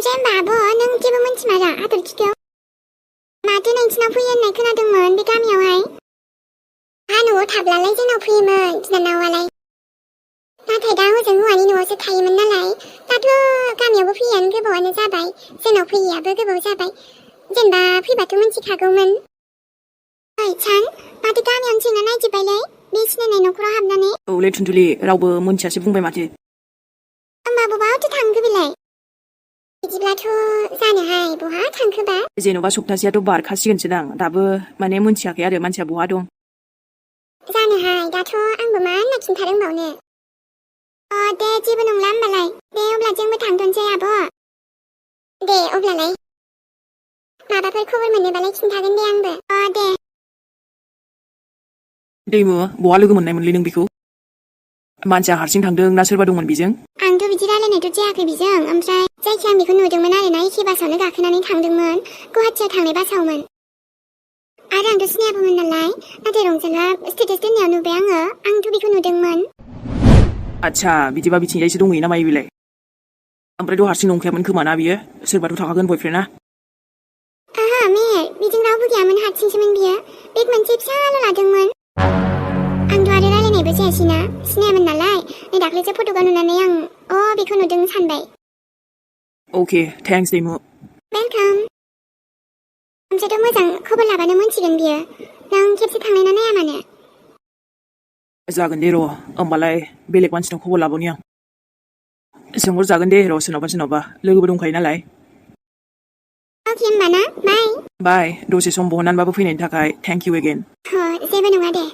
ओमफ्राय बाबु नों जेबो मिन्थिमारा हाथरखिखौ माथो नोंसिनाव फैयो होननाय खोनादोंमोन बे गामियावहाय न'आव थाब्लालाय जोंनाव फैयोमोन बिनानावालाय नाथाय दा हजों हौवानि न'आवसो थायोमोन नालाय दाथ' गामियावबो फैयानो गोबावानो जाबाय जोंनाव फैयैयाबो गोबाव जाबाय जेनेबा फैबाथ' मिन्थिखागौमोन ओइ सान माथो गामियावनो सोंना नायजोब्बायलै बे सिनायनाय न'खराव हाबनानै औलै थुनथुलि रावबो मोनथियासो बुंबाय माथो होमबाबो बहाथो थांखो बेलाय बिदिब्लाथ' जानोहाय बहा थांखोबा जेन'बा सप्तासेयाथ' बारखासिगोनसोदां दाबो माने मोनथियाखै आरो मानसिया बहा दं जानोहाय दाथ' आंबो मा होनना खिन्थारोंबावनो दे जेबो नंला होमबालाय दे अब्ला जोंबो थांथ'नोसै आब' दे अब्लालाय माबाफोर खबर मोनोबालाय खिन्थागोन दे आंबो दे दैमु बहा लोगो मोननायमोनलै नों बेखौ मानसिया हारसिं थांदों ना सोरबा दंमोन बेजों आंथ' बिदि रायलायनायथ' जायाखै बेजों ओमफ्राय जायखिया आं बेखौ नुदोंमोन आरोना एखे बासावनो गाखोनानै थांदोंमोन गुवाहाटियाव थांनाय बासावमोन आरो आंथ' सिनायाबोमोन नालाय नाथाय रंजाला स्टेटास दोननायाव नुबाय आंथ' बेखौ नुदोंमोन आच्छा बिदिबा बिथिंजायसो दंहैयो ना मायो बेलाय ओमफ्रायथ' हारसिं नंखायामोन खोमा ना बियो सोरबाथ' थाखागोन बयफ्रेन्डआ ओहो मेहेर बिजों रावबो गैयामोन हारसिंसोमोन बियो बेग मोनसे फिसाल' लादोंमोन आंथ' आरो रायलायनायबो जायासैना सिनायामोन नालाय नै दाख्लैसो फट'खौ नुनानै आं बेखौ नुदों सानबाय अके थेंक्स दैमु वेलकाम ओमफ्रायथ' मोजां खबर लाबानो मोनथिगोन बियो नों खेबसे थांनाय ना नाया मानो जागोन दे र' होमबालाय बेलेग मानसिनाव खबर लाबावनि आं सोंहरजागोन दे र' सोरनावबा लोगोबो दंखायो नालाय अके होमबा ना बाय बाय दसे सम बहननानैबाबो फैनायनि थाखाय थेंक इउ एगेन जेबो नङा दे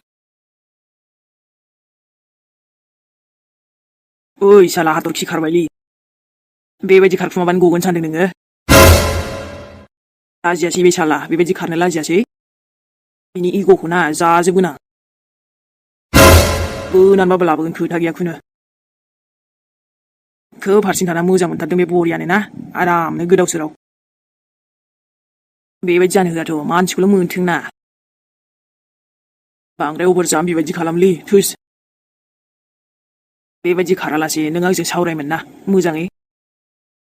ओइ साला हाथरखि खारबायलै बेबायदि खारखुमाबानो गगोन सानदों नोङो लाजियासै बे साला बेबायदि खारनो लाजियासै बिनि इग'खौ ना जाजोबगोन आं बोनानैबाबो लाबोगोन खोथा गैया खुनु खोब हारसिं थाना मोजां मोनथारदों बे बरियानो ना आरामनो गोदाव सोराव बेबायदि जानो होआथ' मानसिखौल' मोनथों ना बांद्राय अभार जाम बेबायदि खालामलै थुस बेबायदि खारालासे नों आंजों सावरायमोन ना मोजाङै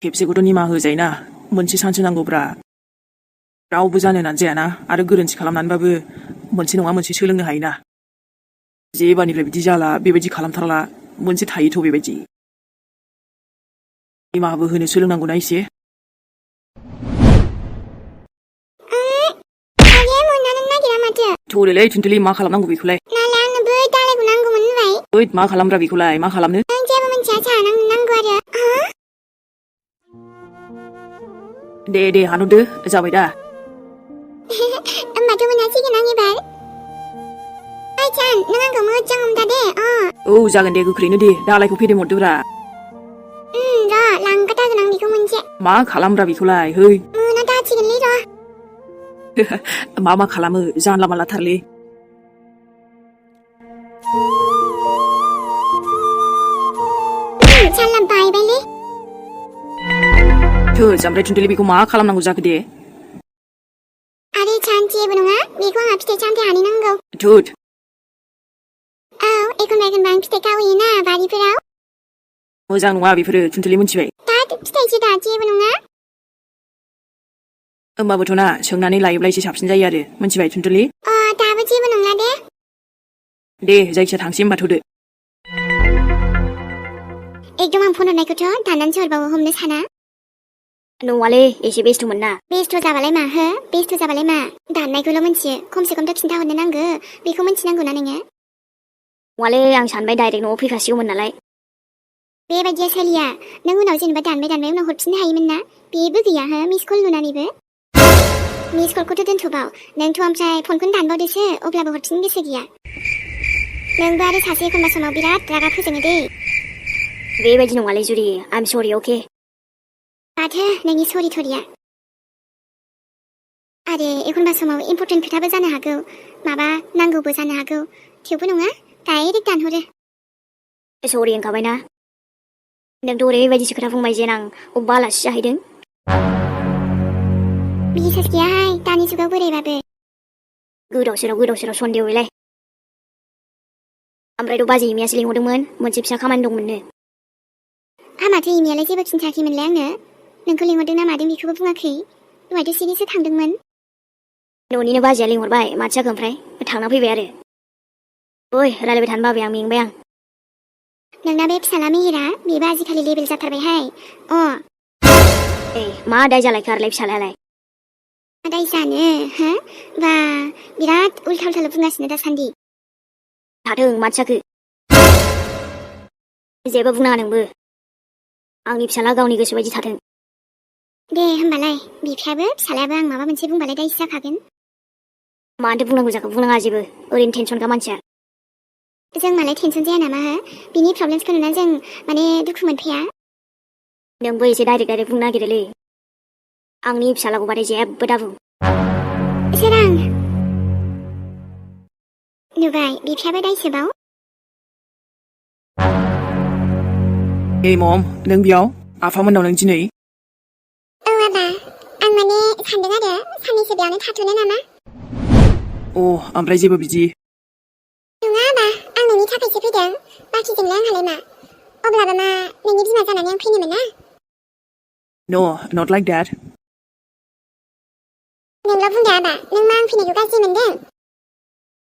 खेबसेखौथ' निमाहा होजायोना मोनसे सान्स नांगौब्रा रावबो जानो होननानै जायाना आरो गोरोन्थि खालामनानैबाबो मोनसे नङा मोनसे सोलोंनो हायोना जेबानिफ्राय बिदि जाला बेबायदि खालामथारला मोनसे थायोथ' बेबायदि निमाहाबो होनो सोलोंनांगौना एसे थौलेलै थुनथुलि मा खालामनांगौ बेखौलाय नालाय आंनो बै दालायखौ नांगौमोन होनबाय ओइ मा खालामब्रा बेखौलाय मा खालामनो नों जेबो मिन्थिया सार आंनो नांगौ आरो दे हानहरदो जाबाय दा होमबाथ' मोनासिगोन आं एबार ओइ चान नों आंखौ मोजां हमथा दे औ जागोन दे गोख्रैनो दे दालायखौ फेदेमहरदोब्रा र' लांखाथारगोन आं बेखौ मोनसे मा खालामब्रा बेखौलाय है मोना दाथिगोनलै र' मा खालामो जानला मानलाथारलै जानला बायबायलै थोस ओमफ्राय थुनथुलि बेखौ मा खालामनांगौ जाखो दे आरे चान जेबो नङा बेखौ आंहा फिथाइ सामथाइ हानै नांगौ थुद औ एखनबा आं फिथाइ खावहैयोना बारिफोराव मोजां नङा बेफोरो थुनथुलि मिथिबाय दा फिथाइसो दा जेबो नङा होमबाबोथ' ना सोंनानै लायोब्ला एसे साबसिन जायो आरो मिथिबाय थुनथुलि दाबो जेबो नंला दे जायखिया थांसै होमबा थ'दो एकदम आं फन हरनायखौथ' दाननानैसो हरबावो हमनो साना नङालै एसे बेस्थ'मोन ना बेस्थ' जाबालाय मा हो बेस्थ' जाबालाय मा दाननायखौल' मिन्थियो खमसे खमथ' खिन्थाहरनो नांगौ बेखौ मिन्थिनांगौना नोङो नङालै आं सानबाय डाइरेक्ट न'आव फैखासिगौमोन नालाय बेबायदिया सोलिया नों उनाव जेनेबा दानबाय उनाव हरफिननो हायोमोन ना बेबो गैया हो मिस कल नुनानैबो मिस कलखौथ' दोनथ'बाव नोंथ' ओमफ्राय फनखौनो दानबावदोसो अब्लाबो हरफिननो गोसो गैया नोंबो आरो सासे एखनबा समाव बिराद रागा फोजोङो दे बेबायदि नङालै जुरि आइम सरि अके माथो नोंनि सरि थरिया आरे एखनबा समाव इम्परटेन्ट खोथाबो जानो हागौ माबा नांगौबो जानो हागौ थेवबो नङा डाइरेक्ट दानहरो सरि होनखाबायना नोंथ' ओरैबायदिसो खोथा बुंबाय जेन आं अबेबा आलासि जाहैदों बिसास गैयाहाय दानि जुगाव बोरैबाबो गोदाव सोराव सन्देह बेलाय ओमफ्रायथ' बाजै इमियासो लिंहरदोंमोन मोनसे फिसा खामानि दंमोननो माथो इमियालाय जेबो खिन्थायाखैमोनलाय आंनो नोंखौ लिंहरदों ना मादों बेखौबो बुङाखै दहायथ' सिरिसो थांदोंमोन न'निनो बाजैया लिंहरबाय माथो जाखो ओमफ्राय थांना फैबाय आरो ओइ रायलायबाय थानो बाबाय आं मेंबाय आं नोंना बे फिसाला मेहेरा बेबो आजिखालि लेबेल जाथारबायहाय मा दाय जालायखो आरोलाय फिसालायालाय दाय जानो हो बा बिराद उल्था उल्थाल' बुंगासिनो दासान्दि थाथों माथो जाखो जेबो बुंनाङा नोंबो आंनि फिसाला गावनि गोसो बायदि थाथों दे होमबालाय बिफायाबो फिसालायाबो आं माबा मोनसे बुंबालाय दायसो जाखागोन मानोथो बुंनांगौ जाखो बुंनाङा जेबो ओरैनो टेनसनखा मानसिया जों मालाय टेनसन जाया नामा हो बिनि प्रब्लेम्सखौ नुना जों माने दुखु मोनफैया नोंबो एसे डाइरेक्ट बुंनो नागिरोलै आंनि फिसालाखौ बाथाय जेबो दाबुं सोरां नुबाय बिफायाबो दायसोबाव ए मम नों बेयाव आफामोननाव नों दिनै औ आबा आं माने सानदों आरो साननैसो बेयावनो थाथ'नो नामा ओमफ्राय जेबो बिदि नङा आबा आं नोंनि थाखायसो फैदों बाखिजोंलाय आंहालाय मा अब्लाबो मा नोंनि बिमा जानानै आं फैनो मोना No, not like that. नोंल' बुंदो आबा नों मा आं फैनायखौ गाज्रि मोनदों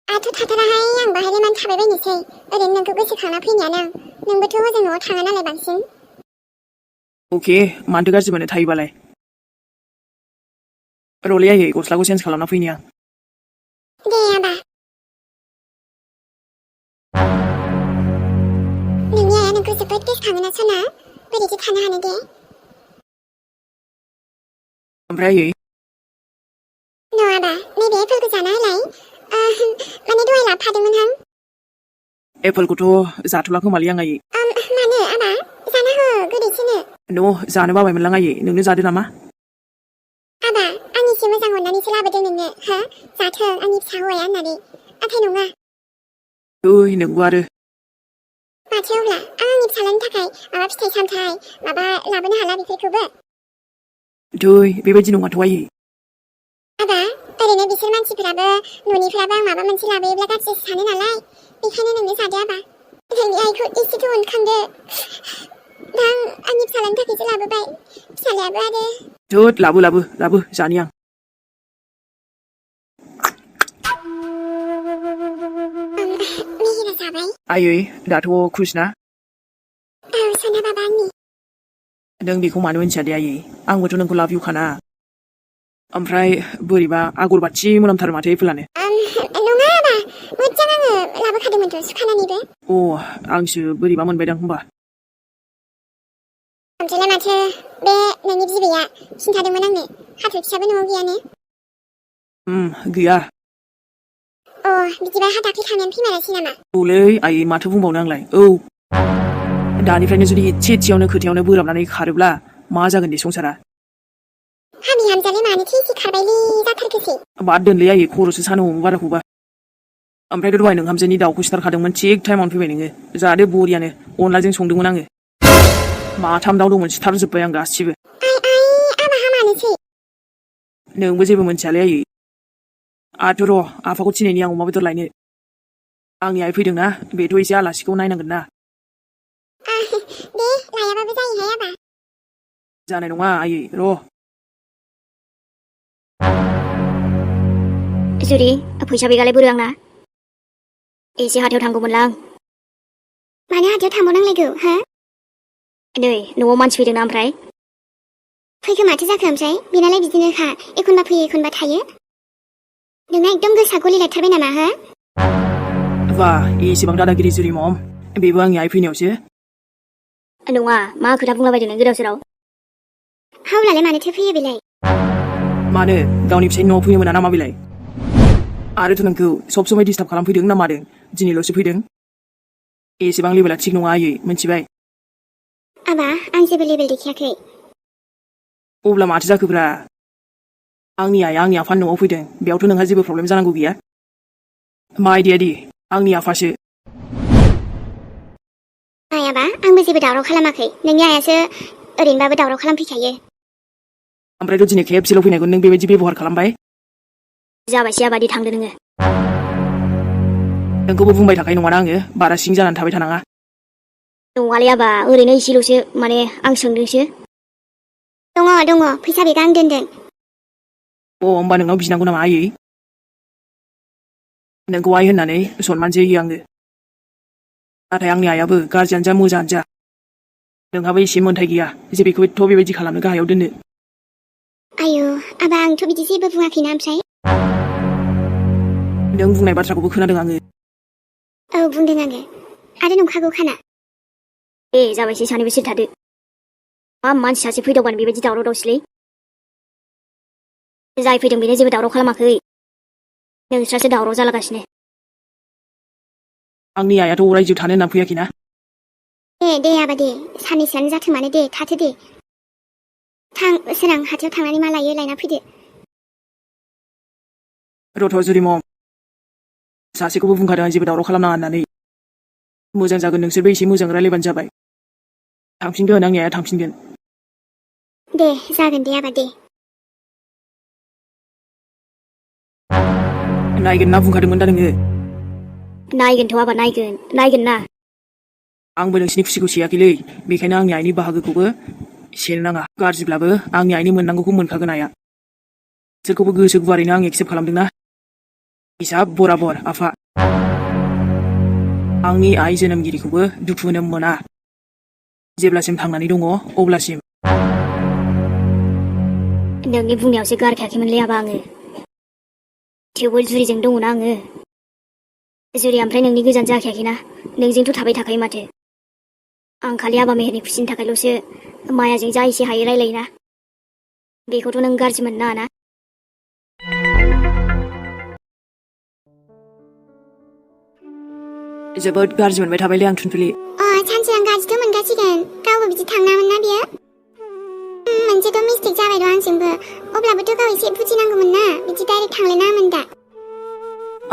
आंथ' थाथाराहाय आं बाहायलाय मानो थाबाय बायनोसै ओरैनो नोंखौ गोसोखांना फैनायानो आं नोंबोथ' हजों न'आव थाङा नालाय बांसिन Okay, मानोथो गाज्रि मोनो थायोबालाय रलै आयै गस्लाखौ चेन्ज खालामना फैनि आं दे आबा नोंनि आइया नोंखौ जोबोद गोसोखाङोना सना बोरैथो थानो हानो दे ओमफ्राय आयै न' आबा नैबे एपोलखौ जाना होलाय माने दहाय लाबोफादोंमोन आं एपोलखौथ' जाथ'ला खोमालै आं आयै मानो आबा जाना हो गोदैसोनो जानो बाबाय मोनलां आयै नोंनो जादो नामा आबा आंनिसो मोजां मोननानैसो लाबोदों नोंनो हो जाथों आंनि फिसा हौवाया होननानै नाथाय नङा ओइ नोंबो आरो माथो अब्ला आं आंनि फिसालानि थाखाय माबा फिथाइ सामथाइ माबा लाबोनो हाला बेफोरखौबो दै बेबायदि नङाथ' आयै आबा ओरैनो बिसोर मानसिफोराबो न'निफ्राबो आं माबा मोनसे लाबोयोब्ला गाज्रिसो सानो नालाय बेखायनो नोंनो जादो आबा नोंनि आइखौ एसेथ' अनखांदो दा आं आंनि फिसालानि थाखायसो लाबोबाय फिसालायाबो आरो लाबो जानि आं मेहेरा जाबाय आयै दाथ' खुसना औ सना बाबा आंनि नों बेखौ मानो मिन्थिया दे आयै आंबोथ' नोंखौ लाभ इउ खाना ओमफ्राय बोरैबा आगर बाथि मोनामथारो माथो एपोलानो नङा आबा मोजां आङो लाबोखादोंमोनथ' सुखानानैबो आंसो बोरैबा मोनबायदां होनबा ओमफ्रायलाय माथो बे नोंनि बिबैया खिन्थादोंमोन आंनो हाथरखियाबो न'आव गैयानो गैया बिदिबा हा दाख्लै थांनायानो फैमारासै नामा औलै आयै माथो बुंबावनो आंलाय दानिफ्रायनो जुदि एसेयावनो खोथायावनो बोराबनानै खारोब्ला मा जागोन दे संसारा हा बिहामजोआलाय मानोथो एसे खारबायलै जाथारखोसै बाद दोनलै आयै खर'सो सानो हमो बाराखौबा ओमफ्रायथ' दहाय नोंहामजोनि दाउखौ सिथारखादोंमोन थिग टाइमावनो फैबाय नोङो जादो बरियानो अनलाजों संदोंमोन आङो माथाम दाउ दंमोन सिथारजोब्बाय आं गासिबो आबाहा मानोसै नोंबो जेबो मोनथियालै आयै र' आफाखौ थिनैनि आं अमा बेदर लायनो आंनि आइ फैदोंना बेथ' एसे आलासिखौ नायनांगोन ना दे लायाबाबो जायोहाय आबा जानाय नङा आयै र' जुरि फैसा गैयालाय बोरो आंना एसे हाथायाव थांगौमोनलां मानो हाथायाव थांबावनांलायगौ हो नै न'आव मानसि फैदोंना ओमफ्राय फैखो माथो जाखो ओमफ्राय बेनालाय बिदिनोखा एखनबा फैयो एखनबा थायो नोंना एकदम गोसोआ गलिलायथारबाय नामा हो बा एसेबां दादागिरि जुरि मम बेबो आंनि आइ फैनायावसो नङा मा खोथा बुंलाबायदों नों गोदाव सोराव हावलालाय मानोथो फैयो बेलाय मानो गावनि फिसायनि न'आव फैनो मोना नामा बेलाय आरोथ' नोंखौ सब समाय डिस्टार्ब खालामफैदों ना मादों दिनैल'सो फैदों एसेबां लेभेला थिग नङा आयै मिन्थिबाय आबा आं जेबो लेभेल देखायाखै अब्ला माथो जाखोब्रा आंनि आइया आंनि आफानि न'आव फैदों बेयावथ' नोंहा जेबो प्रब्लेम जानांगौ गैया मा आइडिया दि आंनि आफासो आबा आंबो जेबो दावराव खालामाखै नोंनि आइयासो ओरैनोबाबो दावराव खालामफैखायो ओमफ्रायथ' दिनै खेबसेल' फैनायखौ नों बेबायदि बेब'हार खालामबाय जाबायसै आबादि थांदो नोङो नोंखौबो बुंबाय थाखायो नङाना आङो बारा सिं जानानै थाबाय थानाङा नङालै आबा ओरैनो एसेल'सो माने आं सोंदोंसो दङ फैसा बेगा आं दोनदों होमबा नोंनाव बिनांगौ नामा आयै नोंखौ आइ होननानै सनमानसो होयो आङो नाथाय आंनि आइयाबो गाज्रियानो जा मोजाङानो जा नोंहाबो एसे मोन्थाय गैया जे बेखौ एथ' बेबायदि खालामनो गाहायाव दोननो आयु आबा आंथ' बिदि जेबो बुङाखैना ओमफ्राय नों बुंनाय बाथ्राखौबो खोनादों आङो औ बुंदों आङो आरो नंखागौ खाना ए जाबायसै सानैबो सिरि थादो मा मानसि सासे फैदावबानो बेबायदि दावराव दावसिलै जाय फैदों बेनो जेबो दावराव खालामाखै नोंस्रासो दावराव जालागासिनो आंनि आइयाथ' अरायजों थानो होनना फैयाखैना दे आबा दे साननैसोआनो जाथों मानो दे थाथो दे थां सोरां हाथायाव थांनानै मा लायो लायना फैदो रथ' जुरिमम सासेखौबो बुंखादों आं जेबो दावराव खालामनाङा होननानै मोजां जागोन नोंसोरबो एसे मोजां रायलायबानो जाबाय थांफिनगोन आंनि आइया थांफिनगोन दे जागोन दे आबा दे नायगोन ना बुंखादोंमोन दा नोङो नायगोनथ' आबा नायगोन ना आंबो नोंसिनि खुसिखौ सेयाखैलै बेखायनो आंनि आइनि बाहागोखौबो सेनो नाङा गाज्रिब्लाबो आंनि आइनि मोननांगौखौ मोनखागोन आइया बिसोरखौबो गोसो गुवारैनो आं एक्सेप्ट खालामदोंना हिसाब बराबर आफा आंनि आइ जोनोमगिरिखौबो दुखु होनो मोना जेब्लासिम थांनानै दङ अब्लासिम नोंनि बुंनायावसो गारखायाखैमोनलै आबा आङो थेवबो जुरिजों दङना आङो जुरिया ओमफ्राय नोंनि गोजान जाखायाखैना नोंजोंथ' थाबाय थाखायो माथो आं खालि आबा मेहेरनि खुसिनि थाखायल'सो मायाजों जा एसे हायो रायलायोना बेखौथ' नों गाज्रि मोननो नाङा ना जोबोद गाज्रि मोनबाय थाबायलै आं थुनथुलि सानसे आं गाज्रिथ' मोनगासिगोन गावबो बिदि थांनामोन ना बियो मोनसेथ' मिस्टेक जाबाय र' आंजोंबो अब्लाबोथ' गाव एसे बुजिनांगौमोन ना बिदि डाइरेक्ट थांलायनाङामोन दा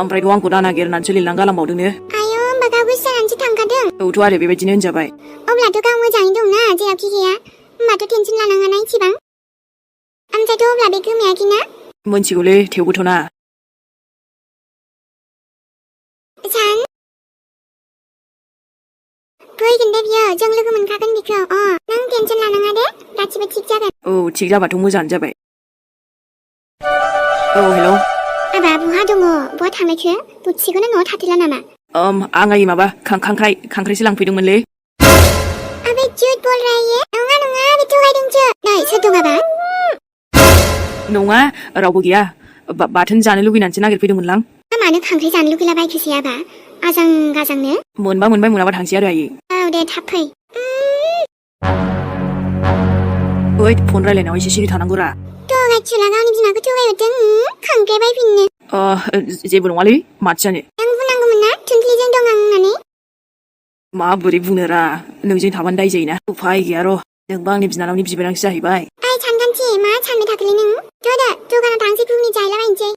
ओमफ्रायथ' आंखौ दा नागिरनानैसो लिरनानै गालांबावदोंनो आयौ होमबा गाव गोसो जानानैसो थांखादों औथ' आरो बेबायदिनो होनजाबाय अब्लाथ' गाव मोजाङै दंना जेरावखि गैया होमबाथ' टेनसन लानाङाना इसेबां ओमफ्रायथ' अब्ला बे गोमायाखैना मोनथिगौलै थेवबोथ' ना सान फैगोन दे बियो जों लोगो मोनखागोन बिखौ नों टेनसन लानाङा दे गासिबो थिग जागोन औ थिग जाबाथ' मोजाङानो जाबाय औ हेलौ आबा बहा दङ बहा थांनायखो दसेखौनो न'आव थाथ'ला नामा आं आइ माबा खांख्राइसो लांफैदोंमोनलै अबे झूठ बोल रहा है ये नङा बे थगायदोंसो नै सोर दं आबा नङा रावबो गैया बाथोन जानो लुगैनानैसो नागिरफैदोंमोनलां मानो खांख्राइ जानो लुगैला बायखोसै आबा आजां गाजांनो मोनबा मोनबाय मोनाबा थांसै आरो आयै औ दे थाब फै ओइ फन रायलायनायाव एसे सिरि थानांगौरा थगायसुला गावनि बिमाखौ थगायहरदों खांख्राइ बायफिननो जेबो नङालै माथो जानो नों बुंनांगौमोन ना थुनथुलिजों दं आं होननानै माबोरै बुंनोरा नोंजों थाबानो दाय जायोना उफाय गैया र' नोंबा आंनि बिनानावनि बिबोनांसो जाहैबाय सानखान्थि मा सानबाय थाखोलै नों थ' दा दखानाव थांसै घुगनि जाहैलाबायनोसै